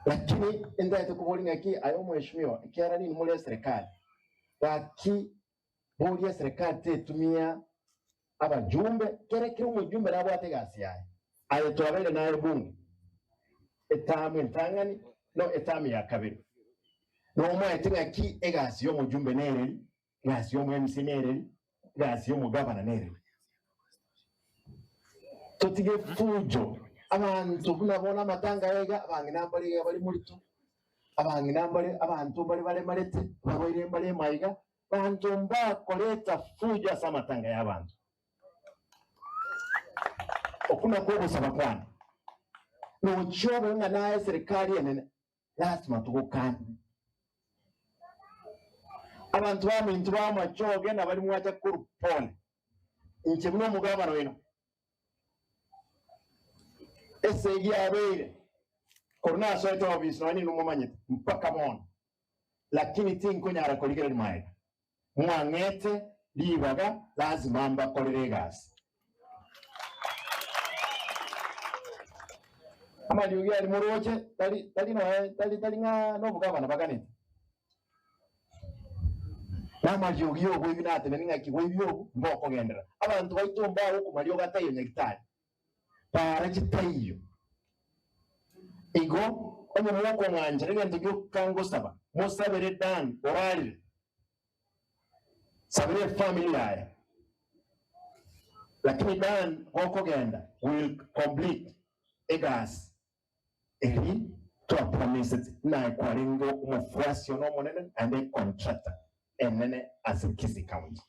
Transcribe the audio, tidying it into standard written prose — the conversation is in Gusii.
Lakini intaete koboria ng'aki aye omweshimiwa, ekiagera ninwe more eserekari, gaki boria eserekari tetumia abajumbe, kere kera omojumbe nabwate egasi yaye. Aye twabeire naye bunge etamu entang'ani no etamu ya kabere, nomaete ng'aki egasi y'omojumbe nereri, egasi y'omo MC nereri, egasi y'omogavana nereri. Totige fujo, abanto buna bono amatanga aya iga, abang'ina mbare iga bare morito, abang'ina mbare abanto mbare baremarete, abarwaire mbare maiga, banto mbakoreta fujo ase amatanga y'abanto. Okwo nakwo ogosaba kwane. Nochia obe ng'a naye eserikari enene, lasima togokane. Abanto baminto b'amachoge nabari mwacha korwa pole. Inche buna omogabana oino, esegi yabeire korwa nasoete obisi nonya ninwe momanyete mpaka bono, lakini tinkonyara korigereria magega. Mwang'ete ribaga, lazima mbakorere egasi. Amariogi aria moroche tari tari noe tari tari ng'a nobogabana baganete. Namariogi y'oboibi nateneni ng'aki boibi obo mbokogenderera. Abanto baito mbago komariogo ataiyo nyagitari, para chitaiyo. Igo onye mokong'anchera egento gioka ngosaba, mosabere Dan orarire, sabera efamiri yaye. Lakini Dan gokogenda will complete egasi Eri twapromisete naye kwarenge omofuasi one omonene naende econtractor enene ase Kisii County.